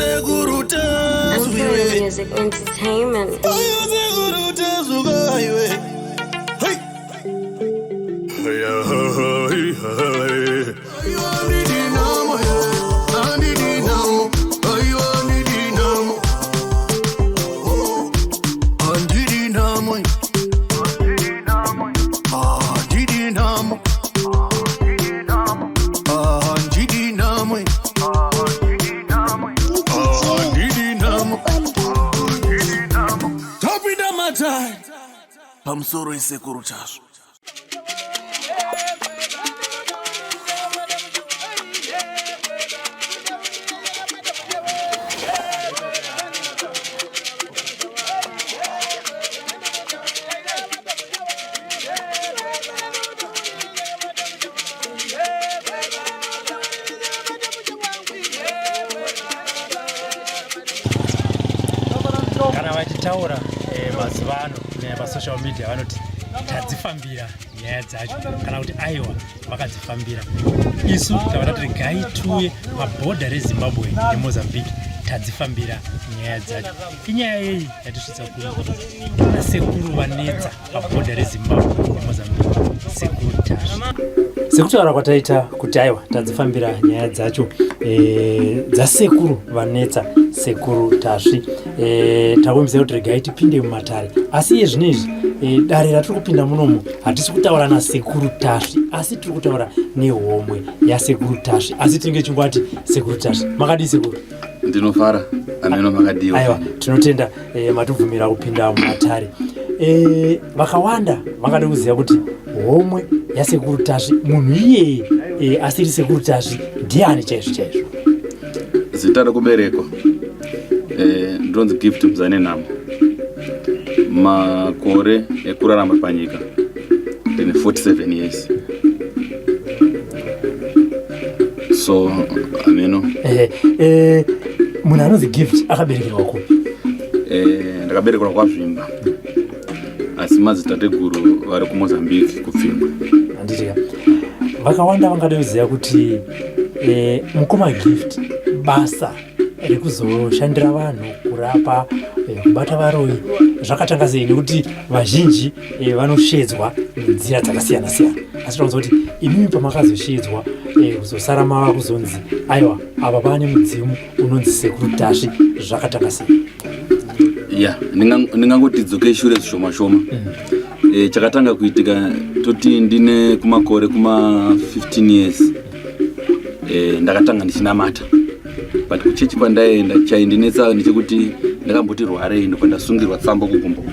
Sekuru Imperial Tasviwe. Music Entertainment. Ayo sekuru Tasvuka iwe. Hey. Hey, hey, hey. Ayo andidinamo, andidinamo. Ayo andidinamo. Andidinamo. Andidinamo. Andidinamo. Andidinamo. Tapinda matare pamusoro isekuru Tasvu. Kana vachitaura mazuva ano kunyanya pasocial media vanoti tadzifambira nyaya dzacho, kana kuti aiwa vakadzifambira. Isu tava tati regai tiuye pabhodha reZimbabwe neMozambique, tadzifambira nyaya dzacho. Inyaya yei yatisvitsa kuno? Tona sekuru vanetsa pabhodha reZimbabwe neMozambique, Sekuru Tasvi. Sekutaura kwataita kuti aiwa tadzifambira nyaya dzacho dzasekuru vanetsa, Sekuru Tasvi, takumbisa kuti regai tipinde mumatare. Asi iye zvino izvi dare ratiri kupinda munomu hatisi kutaura naSekuru Tasvi, asi tiri kutaura nehomwe yaSekuru Tasvi. Asi tinenge chingwati Sekuru Tasvi, makadii sekuru? Ndinofara, ameno makadiwa? Aiwa, tinotenda matibvumira kupinda mumatare. Vakawanda vangade kuziva kuti homwe yaSekuru Tasvi, munhu iyeye asiri Sekuru Tasvi, ndiani chaizvo chaizvo? Zita rekuberekwa ndinonzi Gift Muzanenhamo. Makore ekurarama panyika ndine 47 years, so ameno. Munhu anonzi Gift akaberekerwa kupi? Ndakaberekerwa kwaZvimba, asi madzitateguru vari kuMozambique, kuPfingwe. Handitika, vakawanda vangade kuziva kuti mukoma Gift, basa rekuzoshandira vanhu, kurapa, kubata varoyi zvakatanga sei? Nekuti vazhinji vanoshedzwa nenzira dzakasiyana siyana, asi tinoziva kuti imimi pamakazoshedzwa kuzosara mava kuzonzi aiwa apa pane mudzimu unonzi Sekuru Tasvi, zvakatanga sei? Ya, ndingangoti dzokei shure zvishoma shoma. Chakatanga kuitika, toti ndine kumakore kuma 15 years, ndakatanga ndichinamata, but kuchechi kwandaienda chaindinetsa ndechekuti ndakamboti rwarei, ndobva ndasungirwa tsambo kugumbo,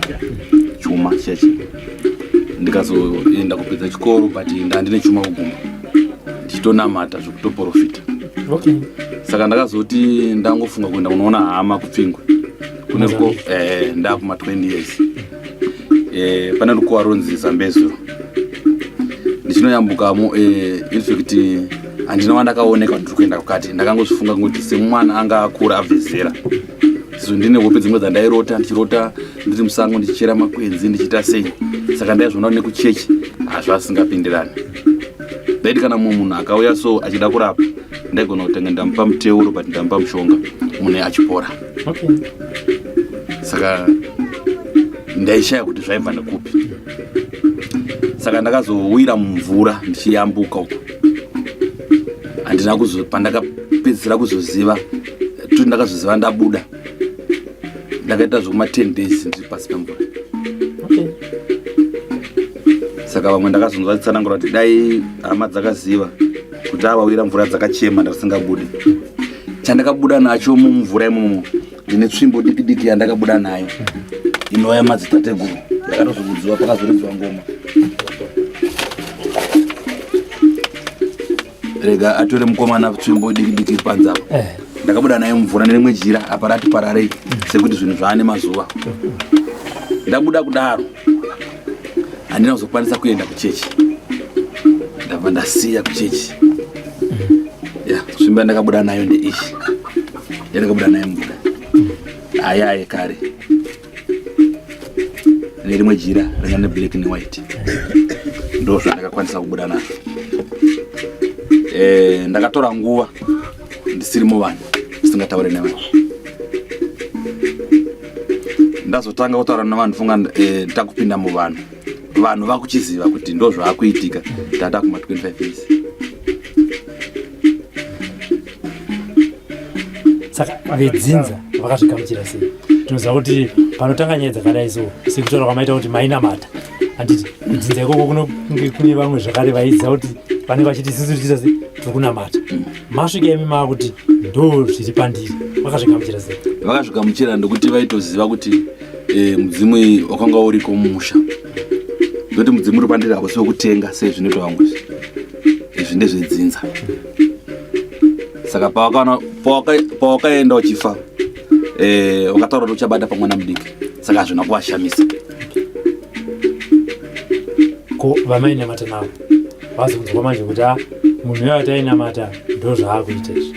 chuma chechi. Ndikazoenda kupedza chikoro, but ndandine chuma kugumbo, ndichitonamata zvekutoprofita. Saka ndakazoti ndangofunga kuenda kunoona hama kuPfingwe kune ruko, ndakuma 20 years, pane rukowa runzi Zambezuro. Ndichinoyambukamo, in fact handina wandakaoneka kuti ndiri kuenda kukati. Ndakangozvifunga kuti semwana anga akura abve zera, so ndine hope dzimwe dzandairota, ndichirota ndiri musango, ndichichera makwenzi, ndichiita sei. Saka ndaizviona nekuchechi hazvasingapindirani. Ndaiti kana mumwe munhu akauya so achida kurapa, ndaigona kutenga ndamupa muteuro, but ndamupa mushonga, munhu achipora. Saka ndaishaya kuti zvaibva nekupi. Saka ndakazowira mumvura ndichiyambuka uko. Handina kuzo, pandakapedzisira kuzoziva tu, ndakazoziva ndabuda, ndakaita zvekuma 10 days ndiri pasi pemvura. Saka vamwe ndakazonzwa vachitsanangura kuti dai hama dzakaziva kuti avawira mvura dzakachema, ndasingabudi. Chandakabuda nacho mumvura imomo, ndine tsvimbo diki diki yandakabuda nayo, inova yamadzitateguru. Ndakatozokudziwa pakazoridzwa ngoma. Rega atore mukomana tsvimbo diki diki iri panze apa. Ndakabuda nayo mumvura nerimwe jira apa rati pararei, sekuti zvinhu zvaane mazuva. Ndabuda kudaro, handina kuzokwanisa kuenda kuchechi, ndabva ndasiya kuchechi. Ya, tsvimbo yandakabuda nayo ndeiyi yandakabuda nayo mvura aya yekare, nerimwe jira ringa neblack newhite, ndo zvandakakwanisa kubuda nazvo. Ndakatora nguva ndisiri muvanhu. ndisingataure nevanhu. Ndazotanga kutaura nevanhu funga takupinda muvanhu, vanhu vakuchiziva kuti ndo zvaakuitika. Tata kuma 25 years. Saka vedzinza vakazvigamuchira sei? Tinoziva kuti panotanga nyaya dzakadai so, sekutaura kwamaita kuti mainamata, handiti? Kudzinza ikoko kunonge kune vamwe zvakare vaiziva kuti vanenge vachiti isusu tichiita sei, tiri kunamata. Masvika imi maakuti ndo zviri pandiri, vakazvigamuchira sei? Vakazvigamuchira ndokuti vaitoziva kuti mudzimu iyi wakanga uriko mumusha, ndokuti mudzimu uri pandiri hausi wekutenga sezvinoita vamwe, izvi ndezvedzinza. Saka pawakaenda uchifa, wakataura kuti uchabata pamwana mudiki, saka hazvina kuvashamisa. Ko vamainamata navo vazonzwa manje kuti a munhu uyo atainamata ndo zvaakuita izvi?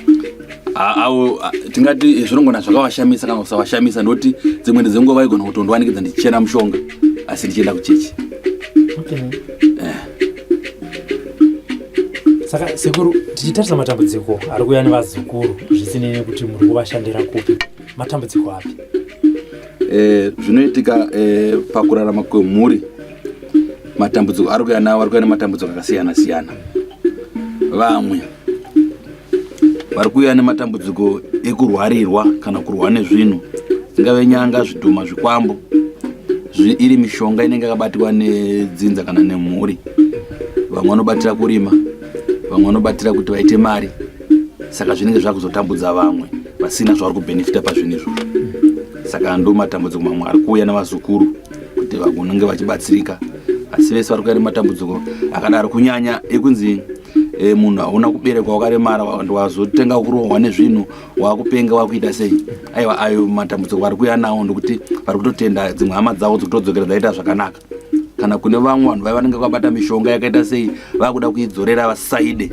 Avo tingati zvinongona zvakavashamisa kana kusavashamisa, ndokuti dzimweni dzenguva vaigona kutondiwanikidza ndichichena mushonga asi ndichienda kuchechi. Okay. Saka sekuru, tichitarisa matambudziko ari kuuya nevazukuru, zvisinei nekuti muri kuvashandira kupi, matambudziko api? Zvinoitika pakurarama kwemhuri, matambudziko ari kuuya nawo, ari kuuya nematambudziko akasiyana siyana. Vamwe vari kuuya nematambudziko ekurwarirwa kana kurwa nezvinhu, dzingave nyanga, zvidhoma, zvikwambo, iri mishonga inenge yakabatirwa nedzinza kana nemhuri. Vamwe vanobatira kurima, vamwe vanobatira kuti vaite mari, saka zvinenge zvakuzotambudza vamwe vasina zvavari kubhenefita pazvinhu izvozvo. Saka ndo matambudziko mamwe ari kuuya nevazukuru kuti vanenge vachibatsirika, asi vese vari kuuya nematambudziko akadaro, kunyanya ekunzi munhu hauna kuberekwa wakaremara, wazotenga kurohwa nezvinhu, wakupenga, wakuita sei. Aiwa, ayo matambudziko vari kuuya nawo, ndokuti vari kutotenda dzimwe hama dzavo dzikutodzokera dzaita zvakanaka, kana kune vamwe vanhu vaiva vanenge vakabata mishonga yakaita sei, vakuda kuidzorera vasaide,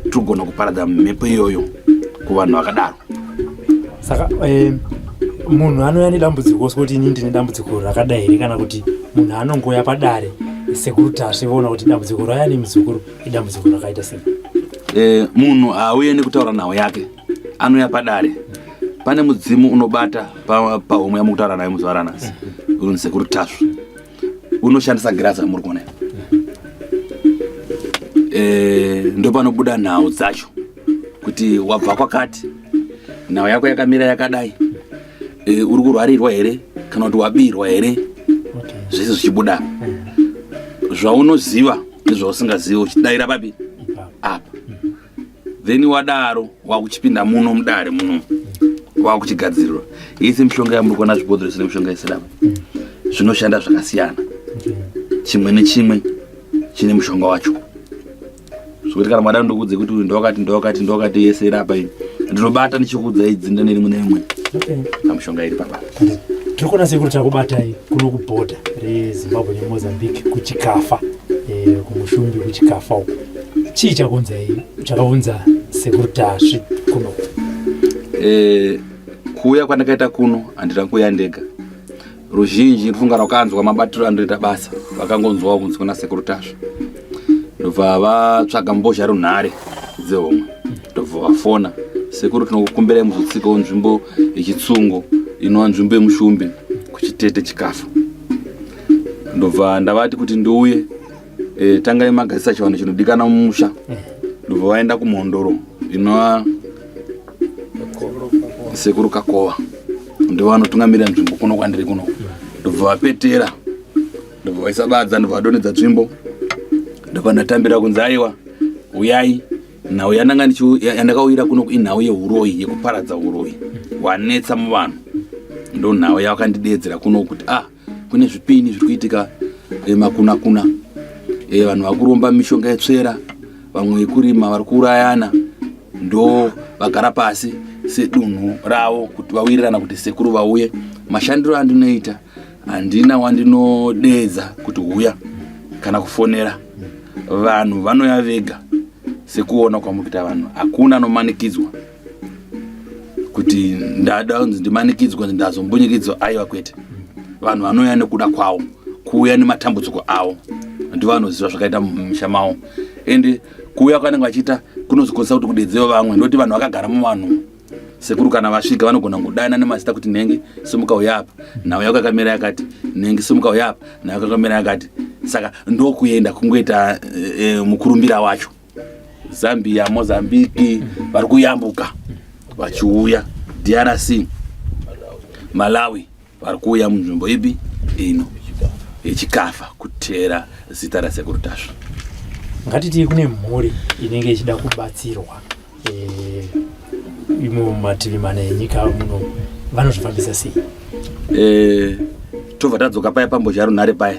tirikugona kuparadza mhepo iyoyo kuvanhu vakadaro. Saka munhu anouya nedambudziko sekuti ini ndine dambudziko rakadai here, kana kuti munhu anongouya padare sekuru Tasvi voona kuti dambudziko rauya nemuzukuru idambudziko rakaita sei? Munhu haauye nekutaura nhau yake, anouya padare pane mudzimu unobata pahomwe yamukutaura nayo muzuva ranhasi, unonzi sekuru Tasvi, unoshandisa girazi ramuri kuona. Ndopanobuda nhau dzacho kuti wabva kwakati, nhau yako yakamira yakadai, uri kurwarirwa here kana kuti wabirwa here, zvese zvichibuda, zvaunoziva nezvausingazivi, uchidayira papi apa. Then wadaro wakuchipinda muno mudare muno, wakuchigadzirirwa yese mishonga yamuri kuona, zvibhodhoro zvine mishonga yese dapa, zvinoshanda zvakasiyana, chimwe nechimwe chine mushonga wacho, zvokuti kana mwada ndokudze kuti uyu ndowakati, ndowakati, ndowakati, yese iri apa iyi ndinobata ndichikuudzai dzinda nerimwe nerimwe pamushonga iri papa. Tiri kuona sekuru takubatai kuno kubhodha reZimbabwe neMozambique, kuChikafa, kuMushumbi, kuChikafa uko. Chii chakunzai, chakaunza sekuru Tasvi kuno? Kuuya kwandakaita kuno handina kuuya ndega. Ruzhinji rufunga rwakanzwa mabatiro andoita basa, vakangonzwawo kunzi kuna sekuru Tasvi, ndobva vatsvaga mbozha runhare dzehomwe, ndobva vafona, "Sekuru, tinokukumbirai muzotsikawo nzvimbo yechitsungo inova nzvimbo yeMushumbi kuChitete Chikafa." Ndobva ndavati kuti ndiuye, tangai magadzisa chivanhu chinodikana mumusha. Ndobva vaenda kuMhondoro inova sekuru Kakova, ndo vanotungamirira nzvimbo kuno kwandiri kuno. Ndobva vapetera, ndobva vaisa badza, ndobva vadonhedza tsvimbo, ndobva ndatambira kunzi, "Aiwa, uyai." Nhau yandanga yandakauyira kuno inhau yeuroyi, yekuparadza uroyi hwanetsa muvanhu. Ndo nhau yavakandidedzera kuno kuti ah, kune zvipini zviri kuitika, makuna kuna, vanhu vakuromba mishonga yetsvera, vamwe yekurima, vari kuurayana. Ndo vagara pasi sedunhu ravo kuti vawirirana kuti sekuru vauye. Mashandiro andinoita, handina wandinodedza kuti huya kana kufonera. Vanhu vanoya vega sekuona kwamuri kuita vanhu. Hakuna anomanikidzwa kuti ndada kunzi ndimanikidzwa, kunzi ndazombunyikidzwa, aiwa, kwete. Vanhu vanouya nekuda kwavo, kuuya nematambudziko avo, ndivo vanoziva zvakaita mumisha mavo. Ende kuuya kwanenge vachiita kunozokonzesa kuti kudedzewo vamwe, ndokuti vanhu vakagara muvanhu. Sekuru kana vasvika vanogona kudana nemazita kuti nenge simuka uya apa, nhau yako yakamira yakati, nenge simuka uya apa, nhau yako yakamira yakati. Saka ndokuenda kungoita mukurumbira wacho. Zambia, Mozambique vari kuyambuka vachiuya, DRC, Malawi vari kuuya munzvimbo ipi ino yechikafa kuteera zita raSekuru Tasvu. Ngatitii kune mhuri inenge ichida kubatsirwa imo mumativi mana enyika muno, vanozvifambisa sei? Tobva tadzoka paya pambozha runhare paya,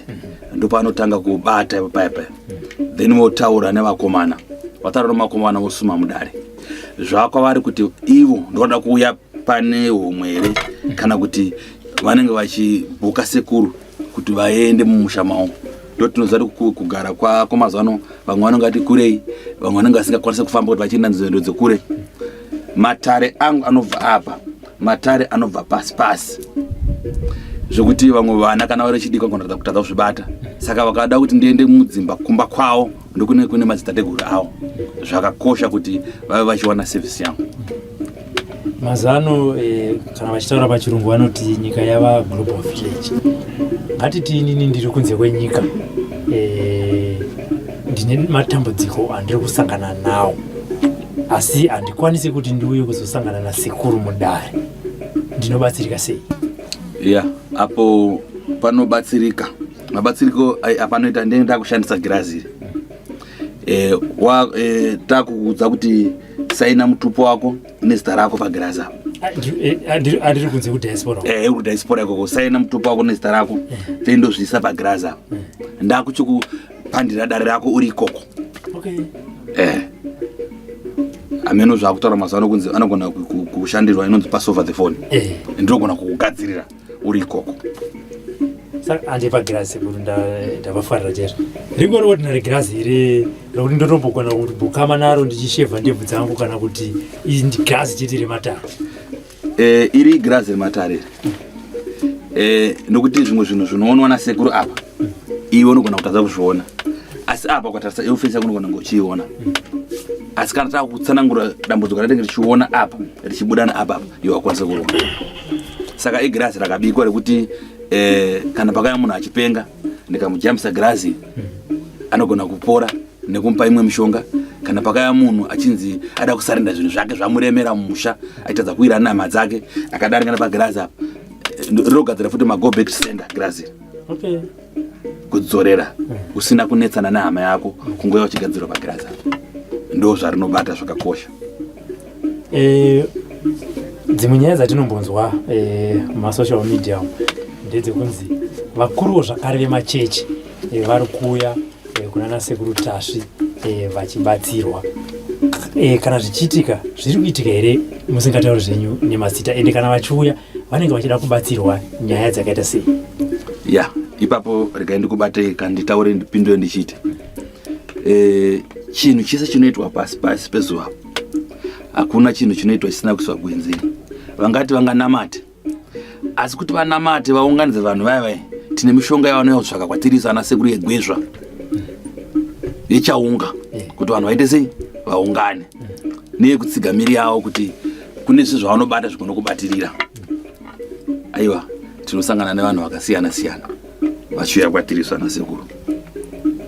ndopaanotanga kubata ipo paya paya, then votaura nevakomana, vataura nemakomana vosuma mudare zvakwavari kuti ivo ndoda kuuya pane homwe here, kana kuti vanenge vachibhuka sekuru kuti vaende mumusha mavo. Ndo tinoziva kuti kugara kwako mazuva ano vamwe vanenge vati kurei, vamwe vanenge vasingakwanisi kufamba kuti vachienda nzendo dzekure. Matare angu anobva apa, matare anobva pasi pasi, zvekuti vamwe vana kana vari chidiki vanogona kutadza kuzvibata. Saka vakada kuti ndiende mudzimba kumba kwavo, ndokune kune madzitateguru avo, zvakakosha kuti vave vachiwana sevhisi yangu. Mazano kana vachitaura pachirungu vanoti nyika yava global village. Ngatiti inini ndiri kunze kwenyika, ndine matambudziko andiri kusangana nawo, asi handikwanisi kuti ndiuye kuzosangana nasekuru mudare, ndinobatsirika sei? Ya, apo panobatsirika, mabatsiriko apanoita, ndenge ndakushandisa girazi iri. Takuudza kuti saina mutupo wako nezita rako pagirazi apo. Andiri kunze kudiaspora. Kudiaspora ikoko, saina mutupo wako nezita rako, then ndozviisa pagirazi apo, ndakuchikupandira dare rako uri ikoko. Hameno zvakutaura mazuva ano kunzi anogona kushandirwa inonzi pass over the phone. Ndinogona kukugadzirira uri ikoko. Saka handi pagirazi sekuru, ndavafarira chaizvo. Ringori ordinary girazi here rokuti ndotombogona kumbokama naro ndichishevha ndebvu dzangu, kana kuti iri girazi chete rematare? Iri girazi rematare iri. Nokuti zvimwe zvinhu zvinoonwa nasekuru apa iwe unogona kutadza kuzviona, asi apa ukatarisa iwe face yako unogona kunge uchiiona, asi kana takutsanangura dambudziko ratinenge tichiona apa richibuda naapa apa, iwe wakwanisa kuriona. Saka igirazi rakabikwa rekuti kana pakauya munhu achipenga, ndikamujambisa girazi anogona kupora nekumupa imwe mishonga. Kana pakauya munhu achinzi ada kusarenda zvinhu zvake zvamuremera mumusha, achitadza kuwira nama dzake, akadarika nepagirazi apa, rinogadzira futi mago back to sender girazi iri. Kudzorera usina kunetsana nehama yako, kungouya uchigadzirwa pagirazi apa, ndo zvarinobata zvakakosha. Dzimwe nyaya dzatinombonzwa mumasocial media umu ndedzekunzi vakuruwo zvakare vemachechi vari kuuya kuna nasekuru Tasvi vachibatsirwa. Kana zvichiitika, zviri kuitika here musingatauri zvenyu nemazita? Ende kana vachiuya vanenge vachida kubatsirwa nyaya dzakaita sei? Ya, ipapo regai ndikubate kanditaure, ndipindure ndichiti chinhu chese chinoitwa pasi pasi pezuva, hakuna chinhu chinoitwa chisina kuiswa gwenzini. Vangati vanganamate, asi kuti vanamate vaunganidze vanhu vaya vaya, tine mishonga yavanouya kutsvaka kwatiri isu ana sekuru, yegwezva, yechaunga, kuti vanhu vaite sei, vaungane, neyekutsiga miri yavo kuti kune zvinhu zvavanobata zvigona kubatirira. Aiwa, tinosangana nevanhu vakasiyana siyana vachiuya kwatiri isu ana sekuru.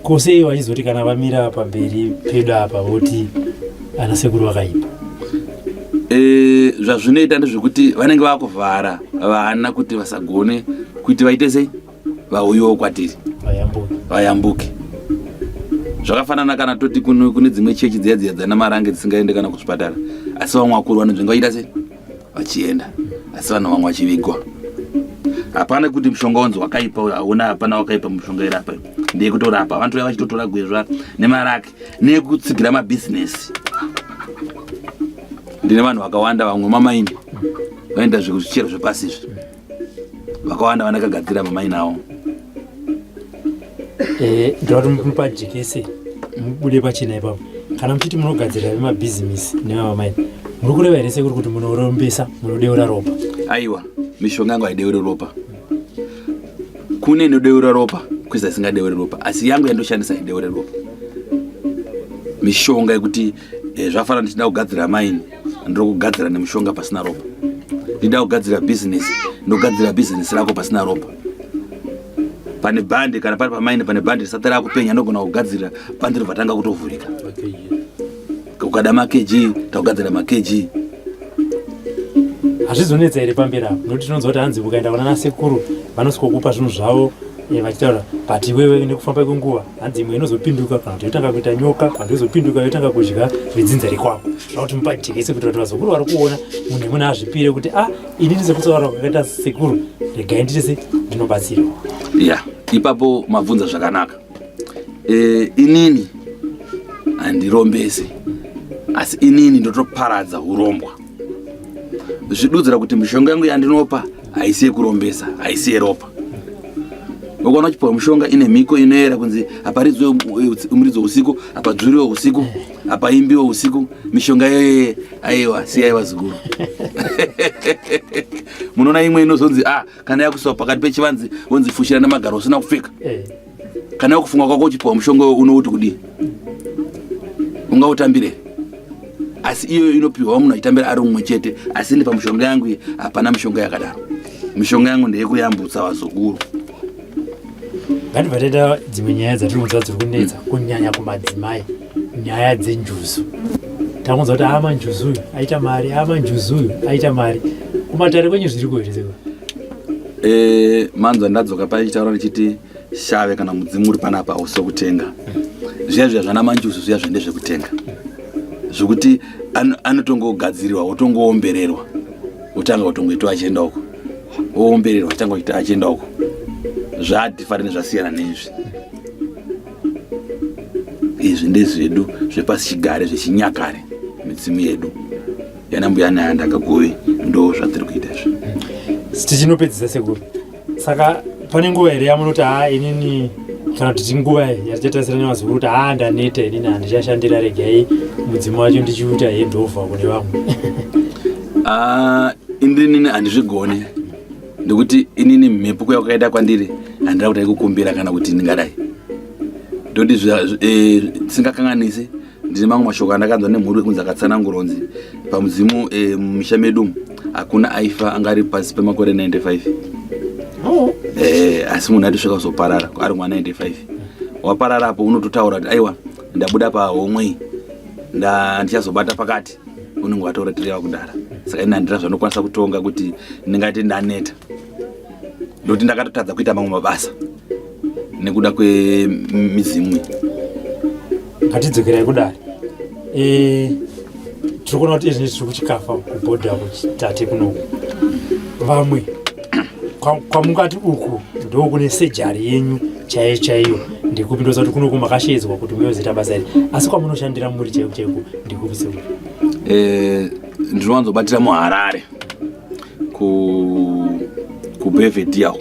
Ko sei vachizoti kana vamira pamberi pedu apa voti ana sekuru vakaipa? Zvazvinoita ndezvekuti vanenge vakuvhara vana kuti vasagone kuti vaite sei, vauyewo kwatiri. Vayambuke. Vayambuke. Zvakafanana kana toti kune dzimwe chechi dziya dziya dzana marange dzisingaende kana kuzvipatara, asi vamwe vakuru vanonzvenga vachiita sei, vachienda, asi vanhu vamwe vachivigwa. Hapana kuti mushonga wanzi wakaipa, hauna, hapana wakaipa. Mushonga irapa ndeyekutorapa, vanotouya vachitotora gwezva nemaraki neyekutsigira mabhizinesi. Ndine vanhu vakawanda, vamwe mamaini vaenda zvichero zvepasi izvi, vakawanda vanakagadzira mamaini avo. Ndoda kuti mupajekese, mubude pachena ipapo. Kana muchiti munogadzirira vemabhizimisi nevamamaini, muri kureva here sekuri kuti munorombesa, munodeura ropa? Aiwa, mishonga yangu haideuri ropa. Kune inodeura ropa, kweza isingadeuri ropa, asi yangu yandoshandisa haideuri ropa. Mishonga yekuti zvafanana ndichida kugadzira maini. Ndinokugadzira nemushonga pasina ropa. Ndida kugadzira bhizinesi, ndogadzira bhizinesi rako pasina ropa. Pane bhandi, kana pari pamaini pane bhandi risati rakupenya, ndogona kugadzira bhandi robva tanga kutovhurika. Ukada makg, takugadzira makg. Hazvizonetsa here pamberi apo, nokuti tinonzwa kuti hanzi ukaenda kuna nasekuru vanosikokupa zvinhu zvavo vachitaura, but iwewe nekufamba kwenguva hanzi imwe inozopinduka, kana kuti yotanga kuita nyoka, kana kuti yozopinduka yotanga kudya vedzinza rekwako. Zvinoda kuti mupajekese kuitira kuti vazukuru vari kuona munhu imweni azvipire kuti a ini ndisekusaura kwakaita sekuru, regai nditese ndinobatsirwa. Ya, ipapo mabvunza zvakanaka. Inini handirombesi, asi inini ndotoparadza urombwa, zvidudzira kuti mishonga yangu yandinopa haisi yekurombesa, haisi yeropa. Ukaona uchipiwa mushonga ine mhiko inoera, kunzi haparidzwe muridzo usiku, hapadzvuriwe usiku, hapaimbiwe usiku, mishonga iyoyo aiwa, siyai vazukuru. Munoona imwe inozonzi ah, kana yakuiswa pakati pechivanzi, wonzi fushira nemagaro usina kupfeka. Kana yakufunga kwako uchipiwa mushonga uyo, unouti kudii? Ungautambire? Asi iyoyo inopiwa munhu achitambira ari mumwe chete. Asi ini pamushonga yangu iyi hapana mishonga yakadaro. Mishonga yangu ndeyekuyambutsa vazukuru. Ngatibva taita dzimwe nyaya dzatiri kunzwa dziri kunetsa kunyanya kumadzimai, nyaya dzenjuzu. Takunzwa kuti ama njuzu uyu aita mari, ama njuzu uyu aita mari. Kumatare kwenyu zviriko here, sekuru? Manzwa ndadzoka paichitaura ndichiti shave kana mudzimu uri panapa hausi wekutenga. Zviya zviya zvana manjuzu zviya zve ndezvekutenga, zvekuti anotongogadzirirwa, wotongoombererwa, wotanga kutongoitwa achienda uko, woombererwa, achitanga kuita achienda uko. Zvadifferent, zvasiyana neizvi. Izvi ndezvedu zvepasi chigare, zvechinyakare, midzimu yedu yana mbuya naYanda Kaguvi, ndo zvatiri kuita izvi. Tichinopedzisa, sekuru, saka pane nguva here yamunoti haa, inini, kana kuti tinguva yatichatarisira nevazukuru kuti haa, ndaneta inini, handichashandira, regai mudzimu wacho ndichiuita handover kune vamwe? Ah, inini handizvigoni, nekuti inini mhepo kuya kwakaita kwandiri handina kuti aikukumbira kana kuti ndingadai ndoti tisingakanganisi. Ndine mamwe mashoko andakanzwa nemhuri kunzi akatsanangura kunzi pamudzimu, mumisha medu umu, hakuna aifa anga ari pasi pemakore 95. Asi munhu atisvika kuzoparara ari mwa 95, waparara apo unototaura kuti aiwa, ndabuda pahomwe, ndichazobata pakati, unenge watoreterewa kudara. Saka ini handina zvandokwanisa kutonga kuti ndingati ndaneta, ndokuti ndakatotadza kuita mamwe mabasa nekuda kwemidzimu iyi. Ngatidzokerai kudare. Tiri kuona kuti izvini tiri kuchikafa kubhodha kuchitate kunoku. Vamwe kwamungati uku ndokune sejari yenyu chaiyo chaiyo ndikupi? Ndoziva kuti kunoku makashedzwa kuti muyozoita basa iri, asi kwamunoshandira muri chaiko chaiko ndikupi, sekuru? Ndinowanzobatira muHarare kuBelvedere uku,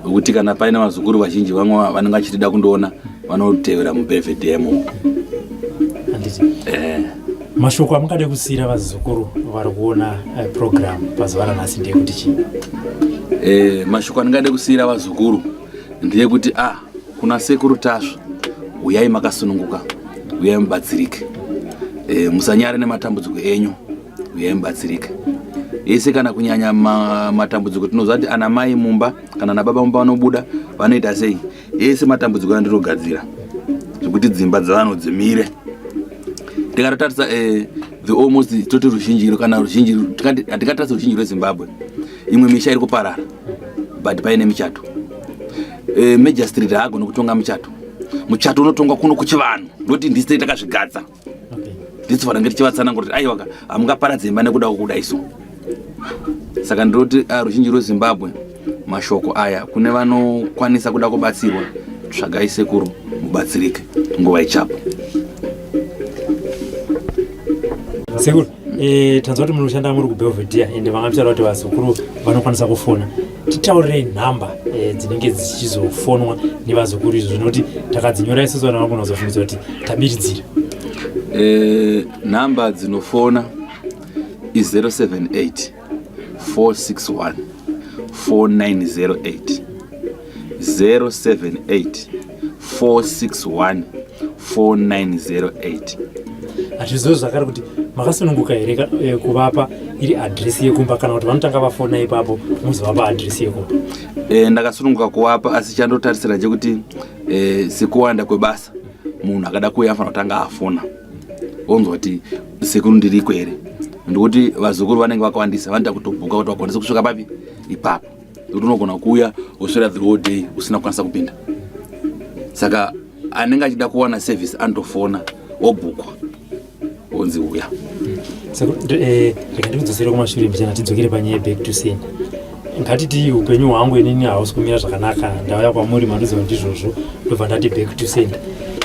nokuti kana paine vazukuru vazhinji vamwe vanenge vachitida kundoona, vanotevera muBelvedere imomo. Handiti. Mashoko amungade kusiyira vazukuru vari kuona program pazuva ranhasi ndeyekuti chii? Mashoko andingade kusiyira vazukuru ndeyekuti ah, kuna Sekuru Tasva uyai makasununguka, uyai mubatsirike. Musanyare nematambudziko enyu, uyai mubatsirike ese, kana kunyanya matambudziko tinoziva kuti ana mai mumba kana ana baba mumba vanobuda vanoita sei. Ese matambudziko andinogadzira zvekuti dzimba dzavanhu dzimire. Tikatotarisa the almost toti ruzhinji kana ruzhinji, hatikatarisa ruzhinji rweZimbabwe, imwe misha iri kuparara but paine michato. Magistrate haagoni kutonga muchato. Muchato unotongwa kuno kuchivanhu, ndokuti ndisi takazvigadza. Ndisifanira nge tichivatsanangura kuti aiwa, hamungaparadze imba nekuda kwekudai. So saka ndinoti ruzhinji rweZimbabwe, mashoko aya kune vanokwanisa kuda kubatsirwa, tsvagai sekuru mubatsirike nguva ichapo. Sekuru, tanzwa kuti munoshanda muri kuBelvedere, ende vanga muchitaura kuti vazukuru vanokwanisa kufona. Titaurirei nhamba dzinenge dzichizofonwa nevazukuru izvo, zvinoti takadzinyora isusu vana vangona kuzofungidzwa kuti tabiridzira. Nhamba dzinofona i078 461 4908, 078 461 4908. Hazvizivo zvakare kuti makasununguka here eh, kuvapa iri adresi yekumba kana kuti vanotanga vafona ipapo muzovapa adresi yekumba. E, ndakasununguka kuvapa asi chandotarisira chekuti e, sekuwanda kwebasa munhu akada kuuya anofanira kutanga afona onzwa kuti sekuru ndiriko here ndikuti vazukuru vanenge vakawandisa vanoita kutobhuka kuti vakwanise kusvika papi ipapo nekuti unogona kuuya woswera the whole day usina kukwanisa kupinda saka anenge achida kuwana service anotofona wobhukwa onzi uya. Eh, rega ndikudzosere kumashure mbichana tidzokere panyaya back to sender. Ngatiti upenyu hwangu inini hausi kumira zvakanaka, ndauya kwamuri mandiziva ndizvozvo, ndobva ndati back to sender.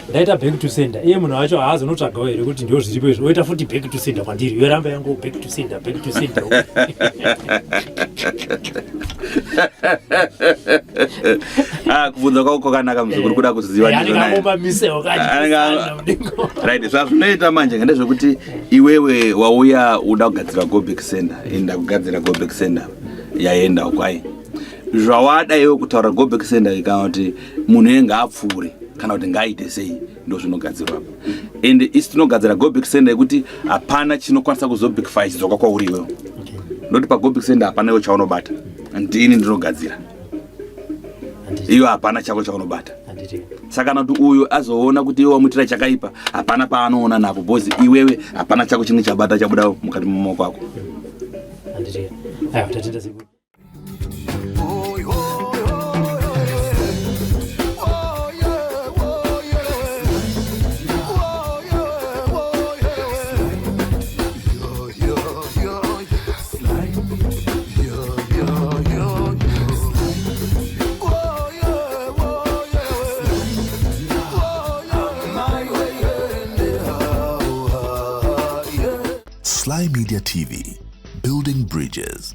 Ndaita back to sender, iye munhu wacho haazonotsvagawo here kuti ndiwo zviripo izvo, oita futi back to sender kwandiri, yoramba yangu back to sender, back to sender. Ah, kubvunza kwako kwakanaka muzukuru, kuda kuziva ndizvo naye. Right, zvazvinoita manje ndezvekuti iwewe wauya uda kugadzira go back sender, enda kugadzira go back sender yaenda ukwai zvawada iwe kutaura go back sender kana kuti munhu iye ngaapfuure kana kuti ngaaite sei, ndo zvinogadzirwa apa. And isi tinogadzira go back sender yekuti hapana chinokwanisa kuzobigfy chidzoka kwauri iwewe. Ndoti pa go back sender hapana iwe chaunobata, ndini ndinogadzira, iyo hapana chako chaunobata. Saka kana kuti uyu azoona kuti iwe wamuitira chakaipa, hapana paanoona napo bhozi iwewe hapana chako chimwe chabata chabuda mukati memaoko ako. Aiwa, tatenda sekuru. Sly Media TV, building bridges.